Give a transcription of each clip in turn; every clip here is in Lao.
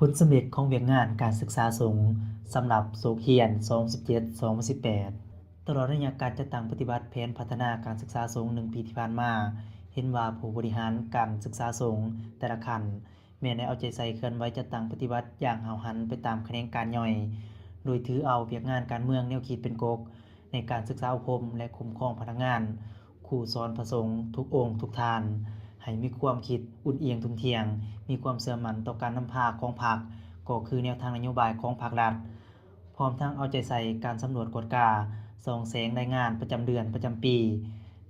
ຜົນສຳເລັດຂອງວຽກງານການສຶກສາສົງສຳລັບສົກຮຽນ ສອງພັນສິບເຈັດ ສອງພັນສິບແປດ ຕະຫຼອດໄລຍະການຈັດຕັ້ງປະຕິບັດແຜນພັດທະນາການສຶກສາສົງໜຶ່ງປີທີ່ຜ່ານມາ, ເຫັນວ່າຜູ້ບໍລິຫານການສຶກສາສົງແຕ່ລະຂັ້ນ ແມ່ນໄດ້ເອົາໃຈໃສ່ເຄື່ອນໄຫວຈັດຕັ້ງປະຕິບັດຢ່າງຫ້າວຫັນໄປຕາມຂະແໜງການຍ່ອຍ, ໂດຍຖືເອົາວຽກງານການເມືອງແນວຄິດເປັນກົກໃນການສຶກສາອົບຮົມ ແລະ ຄຸ້ມຄອງພະນັກງານ, ຄູສອນພະສົງທຸກອົງທຸກທ່ານ ໃຫ້ມີຄວາມຄິດອຸ່ນອຽງທຸ່ມທ່ຽງ, ມີຄວາມເຊື່ອໝັ້ນຕໍ່ການນຳພາຂອງພັກ, ກໍຄືແນວທາງນະໂຍບາຍຂອງພັກລັດ, ພ້ອມທັງເອົາໃຈໃສ່ການສຳຫຼວດກວດກາ, ສ່ອງແສງລາຍງານປະຈຳເດືອນ, ປະຈຳປີ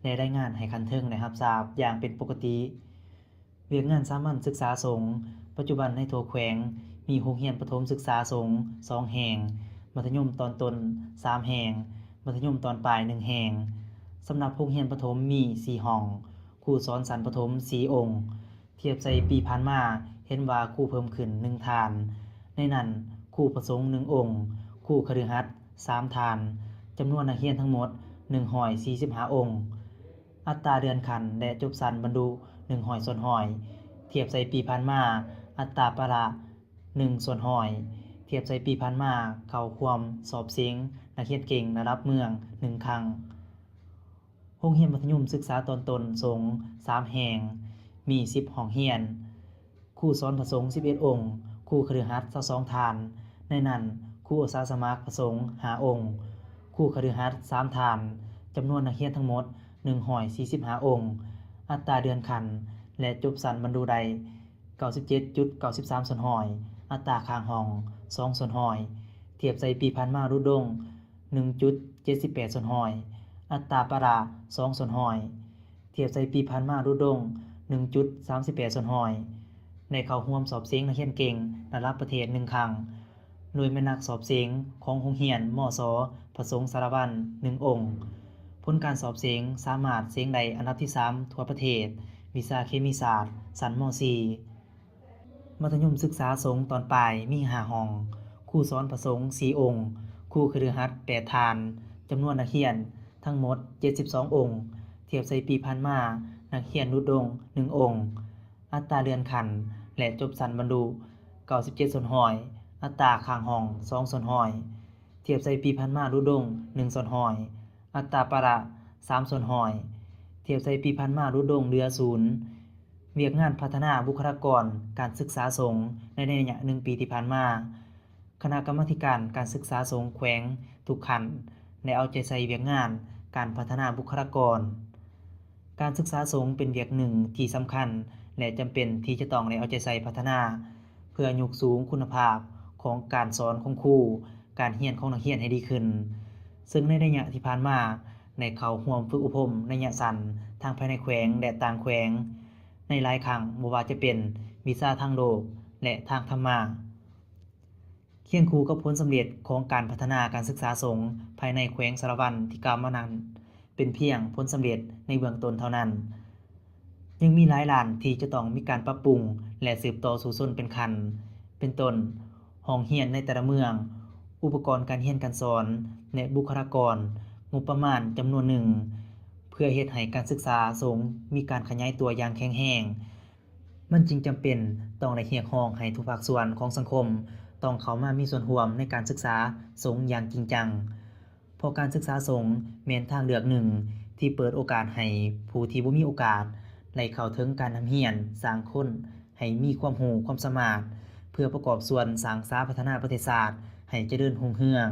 ແລະ ລາຍງານໃຫ້ຂັ້ນເທິງໄດ້ຮັບຊາບຢ່າງເປັນປົກກະຕິ. ວຽກງານສາມັນສຶກສາສົງ, ປັດຈຸບັນໃນທົ່ວແຂວງມີໂຮງຮຽນປະຖົມສຶກສາສົງສອງແຫ່ງ, ມັດທະຍົມຕອນຕົ້ນສາມແຫ່ງ, ມັດທະຍົມຕອນປາຍໜຶ່ງແຫ່ງ. ສຳລັບໂຮງຮຽນປະຖົມມີສີ່ຫ້ອງ, ຄູສອນຊັ້ນປະຖົມສີ່ອົງ. ທຽບໃສ່ປີຜ່ານມາ ເຫັນວ່າຄູເພີ່ມຂຶ້ນໜຶ່ງທ່ານ, ໃນນັ້ນ ຄູພະສົງໜຶ່ງອົງ, ຄູຄະລືຫັດສາມທ່ານ, ຈຳນວນນັກຮຽນທັງໝົດໜຶ່ງຮ້ອຍສີ່ສິບຫ້າອົງ. ອັດຕາເລື່ອນຂັ້ນ ແລະ ຈົບຊັ້ນບັນລຸໜຶ່ງຮ້ອຍສ່ວນຮ້ອຍ, ທຽບໃສ່ປີຜ່ານມາ ອັດຕາປະລະໜຶ່ງສ່ວນຮ້ອຍ, ທຽບໃສ່ປີຜ່ານມາ ເຂົ້າຮ່ວມສອບເສັງນັກຮຽນເກັ່ງລະດັບເມືອງໜຶ່ງຄັ້ງ. ໂຮງຮຽນມັດທະຍົມສຶກສາຕອນຕົ້ນສົງສາມແຫ່ງ, ມີສິບຫ້ອງຮຽນ, ຄູສອນພະສົງສິບເອັດອົງ, ຄູຄະລືຫັດຊາວສອງທ່ານ, ໃນນັ້ນ ຄູອາສາສະໝັກພະສົງຫ້າອົງ, ຄູຄະລືຫັດສາມທ່ານ, ຈຳນວນນັກຮຽນທັງໝົດໜຶ່ງຮ້ອຍສີ່ສິບຫ້າອົງ, ອັດຕາເລື່ອນຂັ້ນ ແລະ ຈົບຊັ້ນບັນລຸໄດ້ເກົ້າສິບເຈັດຈຸດເກົ້າສິບສາມສ່ວນຮ້ອຍ, ອັດຕາຄ້າງຫ້ອງສອງສ່ວນຮ້ອຍ, ທຽບໃສ່ປີຜ່ານມາຫຼຸດລົງ ໜຶ່ງຈຸດເຈັດສິບແປດສ່ວນຮ້ອຍ, ອັດຕາປະລະສອງສ່ວນຮ້ອຍ, ທຽບໃສ່ປີຜ່ານມາຫຼຸດລົງໜຶ່ງຈຸດສາມສິບແປດສ່ວນຮ້ອຍ, ໄດ້ເຂົ້າຮ່ວມສອບເສັງນັກຮຽນເກັ່ງລະດັບປະເທດໜຶ່ງຄັ້ງ, ໂດຍແມ່ນນັກສອບເສັງຂອງໂຮງຮຽນ ມສ ພະສົງສາລະວັນໜຶ່ງອົງ. ຜົນການສອບເສັງສາມາດເສັງໄດ້ອັນດັບທີສາມທົ່ວປະເທດ ວິຊາເຄມີສາດ ຊັ້ນ ມ.ສີ່. ມັດທະຍົມສຶກສາສົງຕອນປາຍມີຫ້າຫ້ອງ, ຄູສອນພະສົງສີ່ອົງ, ຄູຄະລືຫັດແປດທ່ານ, ຈຳນວນນັກຮຽນທັງໝົດເຈັດສິບສອງອົງ, ທຽບໃສ່ປີຜ່ານມາ ນັກຮຽນຫຼຸດລົງໜຶ່ງອົງ, ອັດຕາເລື່ອນຂັ້ນ ແລະ ຈົບຊັ້ນບັນລຸເກົ້າສິບເຈັດສ່ວນຮ້ອຍ, ອັດຕາຄ້າງຫ້ອງສອງສ່ວນຮ້ອຍ, ທຽບໃສ່ປີຜ່ານມາຫຼຸດລົງໜຶ່ງສ່ວນຮ້ອຍ, ອັດຕາປະລະສາມສ່ວນຮ້ອຍ, ທຽບໃສ່ປີຜ່ານມາຫຼຸດລົງເຫຼືອສູນ. ວຽກງານພັດທະນາບຸກຄະລາກອນການສຶກສາສົງໃນໄລຍະໜຶ່ງປີທີ່ຜ່ານມາ, ຄະນະກຳມາທິການການສຶກສາສົງແຂວງທຸກຂັ້ນ ໄດ້ເອົາໃຈໃສ່ວຽກງານການພັດທະນາບຸກຄະລາກອນ. ການສຶກສາສົງເປັນວຽກໜຶ່ງທີ່ສຳຄັນ ແລະ ຈຳເປັນທີ່ຈະຕ້ອງໄດ້ເອົາໃຈໃສ່ພັດທະນາ ເພື່ອຍົກສູງຄຸນນະພາບຂອງການສອນຂອງຄູ, ການຮຽນຂອງນັກຮຽນໃຫ້ດີຂຶ້ນ, ເຊິ່ງໃນໄລຍະທີ່ຜ່ານມາ ໄດ້ເຂົ້າຮ່ວມຝຶກອົບຮົມໄລຍະສັ້ນ ທັງພາຍໃນແຂວງ ແລະ ຕ່າງແຂວງ ໃນຫຼາຍຄັ້ງ, ບໍ່ວ່າຈະເປັນວິຊາທາງໂລກ ແລະ ທາງທຳມະ. ຄຽງຄູ່ກັບຜົນສຳເລັດຂອງການພັດທະນາການສຶກສາສົງພາຍໃນແຂວງສາລະວັນທີ່ກ່າວມານັ້ນ ເປັນພຽງຜົນສຳເລັດໃນເບື້ອງຕົ້ນເທົ່ານັ້ນ, ຍັງມີຫຼາຍດ້ານທີ່ຈະຕ້ອງມີການປັບປຸງ ແລະ ສືບຕໍ່ສູ້ຊົນເປັນຂັ້ນ, ເປັນຕົ້ນ ຫ້ອງຮຽນໃນແຕ່ລະເມືອງ, ອຸປະກອນການຮຽນການສອນ ແລະ ບຸກຄະລາກອນ, ງົບປະມານຈຳນວນໜຶ່ງ ເພື່ອເຮັດໃຫ້ການສຶກສາສົງມີການຂະຫຍາຍຕົວຢ່າງແຂງແຮງ. ມັນຈຶ່ງຈຳເປັນຕ້ອງໄດ້ຮຽກຮ້ອງໃຫ້ທຸກພາກສ່ວນຂອງສັງຄົມຕ້ອງເຂົ້າມາມີສ່ວນຮ່ວມໃນການສຶກສາສົງຢ່າງຈິງຈັງ, ເພາະການສຶກສາສົງແມ່ນທາງເລືອກໜຶ່ງທີ່ເປີດໂອກາດໃຫ້ຜູ້ທີ່ບໍ່ມີໂອກາດໄດ້ເຂົ້າເຖິງການຮ່ຳຮຽນສ້າງຄົນໃຫ້ມີຄວາມຮູ້ຄວາມສາມາດ ເພື່ອປະກອບສ່ວນສ້າງສາພັດທະນາປະເທດຊາດໃຫ້ຈະເລີນຮຸ່ງເຮືອງ.